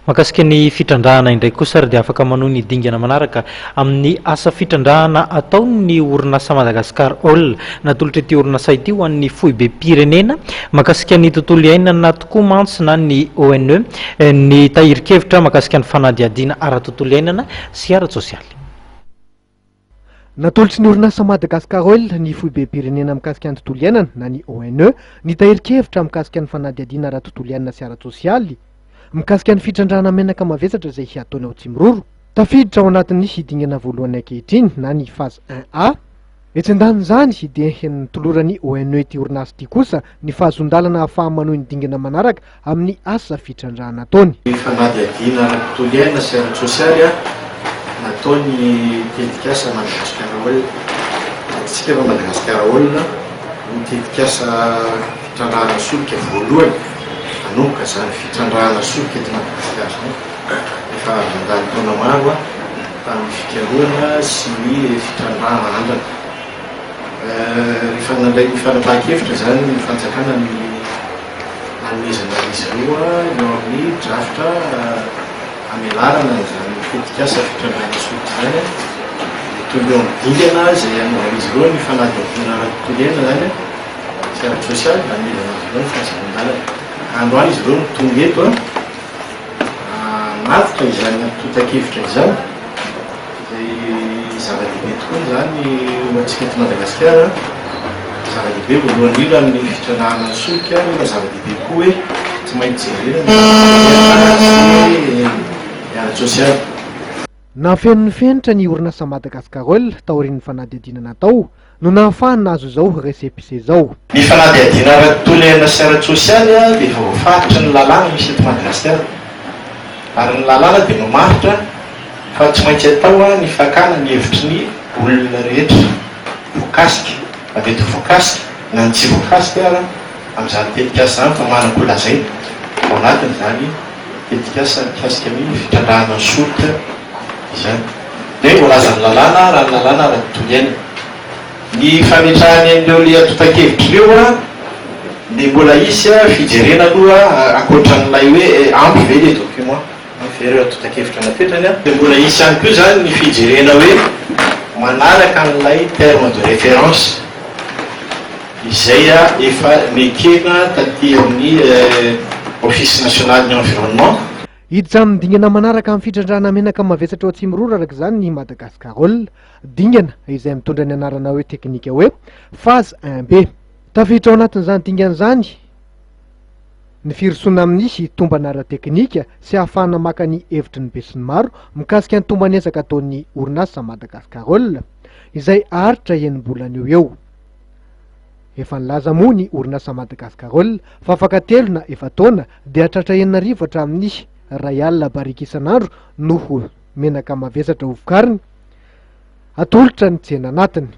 Mahakasika ny fitrandrahana indray kosa ary dia afaka manohy ny dingana manaraka amin'ny asa fitrandrahana ataony ny orinasa Madagascar Oil. Natolotr'ity orinasa ity ho an'ny foibem-pirenena mahakasika ny tontolo iainana tokoa mantsy na ny ONE ny tahirin-kevitra mahakasika ny fanadihadiana ara-tontolo iainana sy ara-tsosialy. Natolotry ny orinasa Madagascar Oil ny foibem-pirenena mikasika ny tontolo iainana na ny ONE ny tahirin-kevitra mikasika ny fanadihadiana ara-tontolo iainana sy ara-tsosialy mikasika ny fitrandrahana menaka mavesatra izay hataony ao Tsimiroro. Tafiditra ao anatin'ny dingana voalohany ankehitriny na ny phase un A. Etsy andanin'izany dia notoloran'ny ONE ity orinasa ity kosa ny fahazoan-dalana ahafaha-manohy ny dingana manaraka amin'ny asa fitrandrahana ataony. Ny fanadihadiana ara-tontolo iainana sy ara-tsosialy nataon'ny tetikasa Madagascar Oil. Fantatsika fa Madagascar Oil no tetikasa fitrandrahana solika voalohany hanomboka izany fitrandrahana solika eto Madagasikara izany. Efa avy nandalo taona maro tamin'ny fikarohana sy ny fitrandrahana andrana. Rehefa nandray ny fanapahan-kevitra izany ny fanjakana ny hanomezana an'izy ireo eo amin'ny drafitra hamelarana an'izany tetikasa fitrandrahana solika izany dia tonga eo amin'ny dingana izay hanaovan'izy ireo ny fanadihadiana ara-tontolo iainana izany sy ara-tsosialy hanomezana azy ireo ny fahazahoan-dalana. Androany izy ireo no tonga eto hanatitra izany antontan-kevitra izany. Izay zava-dehibe tokoa izany ho antsika eto Madagasikara. Zava-dehibe voalohany indrindra amin'ny fitrandrahana ny solika nefa zava-dehibe koa hoe tsy maintsy jerena ny ara-tsosialy sy ny ara-tsosialy. Nahafeno ny fenitra ny orinasa Madagascar Oil taorian'ny fanadihadiana natao no nahafahany nahazo izao récépissé izao. Ny fanadihadiana ara-tontolo iainana sy ara-tsosialy dia efa voafaritry ny lalàna misy eto Madagasikara. Ary ny lalàna dia mamaritra fa tsy maintsy atao ny fakana ny hevitry ny olona rehetra voakasika, na mety ho voakasika na ny tsy voakasika ara amin'izany tetikasa izany fa manan-ko lazaina ao anatin'izany tetikasa mikasika ny fitrandrahana ny solika izany. Dia voalazan'ny lalàna raha ny lalàna ara-tontolo iainana. Ny fametrahany an'ireo le antontan-kevitra ireo an, dia mbola hisy fijerena aloha ankoatran'ilay hoe ampy ve le document, ampy ve ireo antontan-kevitra napetrany an. Dia mbola hisy ihany koa izany ny fijerena hoe manaraka an'ilay terme de référence izay efa nekena taty amin'ny Office national ny environnement. Hiditra amin'ny dingana manaraka amin'ny fitrandrahana menaka mavesatra ao Atsimiroro araka izany ny Madagascar Oil, dingana izay mitondra ny anarana hoe teknika hoe phase un B. Tafiditra ao anatin'izany dingana izany ny firosoana amin'ny tombana ara-teknika sy ahafahana maka ny hevitry ny besinimaro mikasika ny tomban'ezaka ataon'ny orinasa Madagascar Oil, izay haharitra enim-bolana eo ho eo. Efa nilaza moa ny orinasa Madagascar Oil fa afaka telo na efa-taona dia tratra 6000 hatramin'ny 1000 barika isan'andro no ho menaka mavesatra hovokarina, atolotra ny tsena anatiny.